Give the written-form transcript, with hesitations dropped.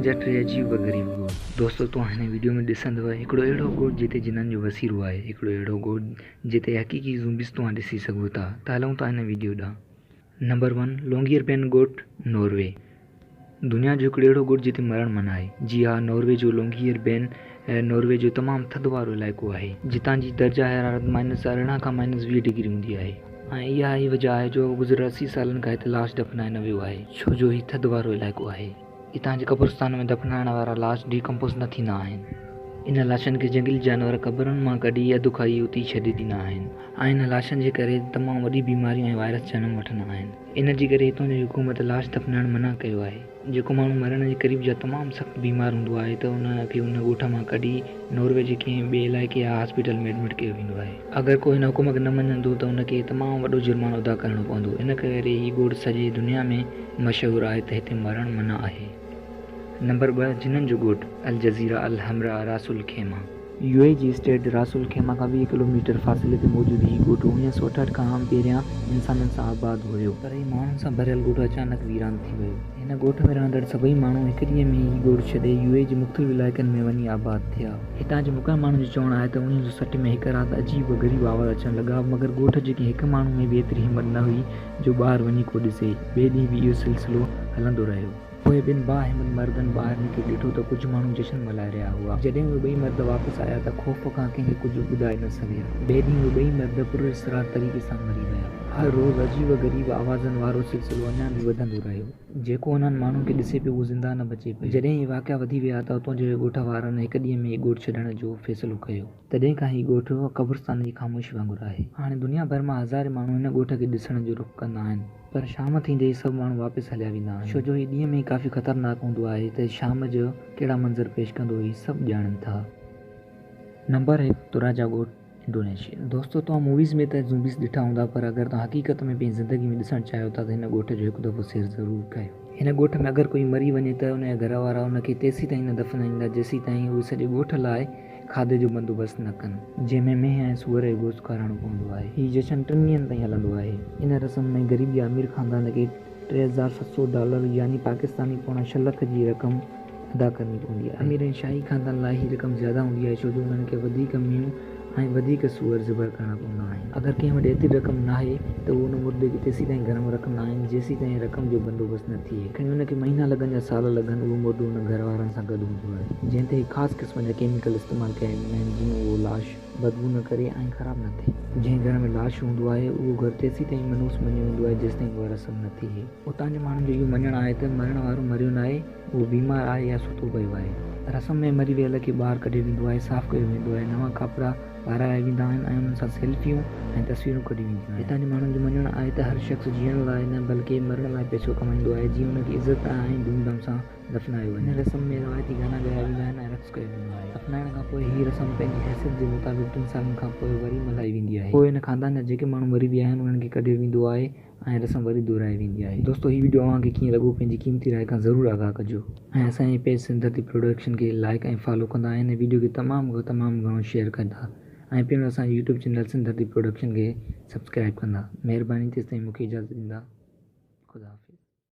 جا ٽي عجيب و غريب ڳوٺ. دوستو توهان هن وڊيو ۾ ڏسندؤ هڪڙو اهڙو ڳوٺ جتي جنن جو وسيرو آهي، هڪڙو اهڙو ڳوٺ جتي حقيقي زومبيز توهان ڏسي سگهو ٿا. ته هلون ٿا هن وڊيو ڏانهن. نمبر ون، لونگيئر بين ڳوٺ، ناروي. دنيا جو هڪڙو اهڙو ڳوٺ جتي مرڻ منع آهي. جي ها ناروي جو لونگيئر بين ناروي جو تمام ٿڌ وارو علائقو آهي جتان جي درجه حرارت مائنس 18 کان مائنس 20 ڊگري هوندي آهي ۽ اها ئي وجه آهي جو گذريل 80 سالن کان هتي لاش دفنائي نه ويو آهي ڇو جو هي ٿڌ وارو علائقو آهي. هتان جي قبرستان ۾ دفنائڻ وارا لاش ڊي ڪمپوز نه ٿيندا آهن. انهن لاشن کي جنگلي جانور قبرن مان ڪڍي اڌ کائي اتي ئي ڇڏي ڏيندا آهن ۽ انهن لاشن جي ڪري تمام وڏي بيماريون ۽ وائرس جنم وٺندا آهن. ان جي ڪري هتان جي حڪومت لاش دفنائڻ منع ڪيو آهي. جيڪو ماڻهو مرڻ جي قريب يا تمام سخت بيمار هوندو آهي ته ان کي ان ڳوٺ مان ڪڍي ناروي جي ڪنهن ٻئي علائقي يا هاسپيٽل ۾ ايڊمٽ ڪيو ويندو آهي. اگر ڪو هن حڪم کي نه مڃندو ته ان کي تمام وڏو جرمانو ادا ڪرڻو پوندو. ان ڪري هي ڳوٺ سڄي دنيا ۾ مشهور آهي ته هتي مرڻ منع آهي. نمبر 2، جنن جو ڳوٺ، الجزيره الحمراء راس الخيمه. يو اي جي اسٽيٽ راس الخيمه کان 20 ڪلوميٽر فاصلي تي موجود هي ڳوٺ 1968 کان پهريان انسانن سان آباد هيو. پر هي ماڻهن سان ڀريل ڳوٺ اچانڪ ويران ٿي ويو. هن ڳوٺ ۾ رهندڙ سڀئي ماڻهو هڪ ڏينهن ۾ هي ڳوٺ ڇڏي يو اي جي مختلف علائقن ۾ وڃي آباد ٿيا. هتان جي مقامي ماڻهن جو چوڻ آهي ته 1960 ۾ هڪ رات عجيب و غريب آواز اچڻ لڳا مگر ڳوٺ جي ڪنهن هڪ ماڻهو ۾ به ايتري همت نه هئي جو ٻاهر وڃي ڪو ڏسي. ٻئي ڏينهن به اهو سلسلو هلندو رهيو. پوء ٻن باهمت مردن ٻاهر نڪري ڏٺو ته ڪجهه ماڻهو جشن ملهائي رهيا هئا. جڏهن اهي ٻئي مرد واپس آيا ته خوف کان ڪنهن کي ڪجهه ٻڌائي نه سگهيا. ٻئي ڏينهن اهي ٻئي مرد پراسرار طريقي سان مري ويا. هر روز عجيب و غريب آوازن وارو سلسلو اڃا به وڌندو رهيو. جيڪو انهن ماڻهن کي ڏسي پيو اهو زنده نه بچي پيو. جڏهن اهي واقعا وڌي ويا ته اتان جي ڳوٺ وارن هڪ ڏينهن ۾ ئي ڳوٺ ڇڏڻ جو فيصلو ڪيو. تڏهن کان هي ڳوٺ قبرستان جي خاموشي وانگر آهي. هاڻي دنيا ڀر مان هزارين ماڻهو هن ڳوٺ کي ڏسڻ جو رخ ڪندا آهن. پر شام ٿيندي ئي سڀ ماڻهو واپس هليا ويندا آهن. ڇو جو هي ڏينهن ۾ ئي ڪافي خطرناڪ هوندو آهي ته شام جو ڪهڙا منظر پيش ڪندو هي سڀ ڄاڻن ٿا. نمبر 1، تراجا ڳوٺ، انڊونيشيا. دوستو توهان موويز ۾ ته زومبيز ڏٺا هوندا پر اگر توهان حقيقت ۾ پنهنجي زندگي ۾ ڏسڻ چاهيو ٿا ته هن ڳوٺ جو هڪ دفعو سير ضرور ڪيو. هن ڳوٺ ۾ اگر ڪوئي مري وڃي ته ان جا گهر وارا ان کي تيسيتائين نه دفنائيندا جيسيتائين اهي سڄي ڳوٺ لاء کاڌي جو بندوبست نه ڪن. جنهن ۾ مينهن ۽ سوئر جو گوشت کارائڻو پوندو آهي. هي جشن ٽن ڏينهن تائين هلندو آهي. ان رسم ۾ غريب يا امير خاندان کي 3700 ڊالر يعني پاڪستاني پوڻا ڇهه لک جي رقم ادا ڪرڻي پوندي آهي. امير ۽ شاهي خاندان لاء هي رقم زياده هوندي آهي ڇو جو انهن کي وڌيڪ مينهون ۽ وڌيڪ سوئر ذبح ڪرڻا پوندا آهن. اگر ڪنهن وٽ ايتري رقم ناهي ته هو ان مردي کي تيسيتائين گهر ۾ رکندا آهن جيسيتائين رقم جو بندوبست نه ٿئي. کڻي ان کي مهينا لڳن يا سال لڳن اهو مردو ان گهر وارن سان گڏ هوندو آهي. جنهن تي هڪ خاص قسم جا ڪيميڪل استعمال ڪيا ويندا آهن جيئن اهو لاش بدبو نه ڪري ۽ خراب نه ٿئي. جنهن گهر ۾ لاش هوندو آهي اهو گهر تيسيتائين منحوس مڃيو ويندو آهي جيستائين اها رسم نه ٿئي. اتان جي ماڻهن جو اهو مڃڻ آهي ته مرڻ وارو مريو ناهي اهو بيمار آهي يا ستو پيو آهي. رسم ۾ مري ويل کي ٻاهر ڪڍيو ويندو آهي، صاف ڪيو ويندو آهي، نوان ڪپڙا پارايا ويندا آهن ۽ انهن سان سيلفيون ۽ تصويرون ڪڍيون وينديون آهن. هتان جي ماڻهن جو مڃڻ آهي ته هر شخص جيئڻ لاء نه بلڪه مرڻ لاء پئسو ڪمائيندو آهي جيئن ان کي عزت ۽ ڌوم ڌام سان دفنايو وڃي. هن رسم ۾ روايتي گانا ڳايا ويندا آهن ۽ رقص ڪيو ويندو آهي. دفنائڻ کان پوء هيء رسم پنهنجي حيثيت جي مطابق ٽن سالن کان پوء وري ملهائي ويندي آهي. پوء ان خاندان جا جيڪي ماڻهو مري ويا آهن انهن کي ڪڍيو ويندو آهي ۽ رسم وري دهرائي ويندي آهي. دوستو هي وڊيو اوهان کي ڪيئن لڳو پنهنجي قيمتي راء کان ضرور آگاهه ڪجو. ۽ اسان جي پيج سنڌ ڌرتي پروڊڪشن کي لائيڪ ۽ فالو ڪندا ۽ هن وڊيو کي تمام کان تمام گهڻو شيئر ڪندا ۽ پڻ اسان جي يوٽيوب چينل سنڌ ڌرتي پروڊڪشن کي سبسڪرائيب ڪندا مهرباني تيستائين مونکي اجازت ڏيندا خدا حافظ.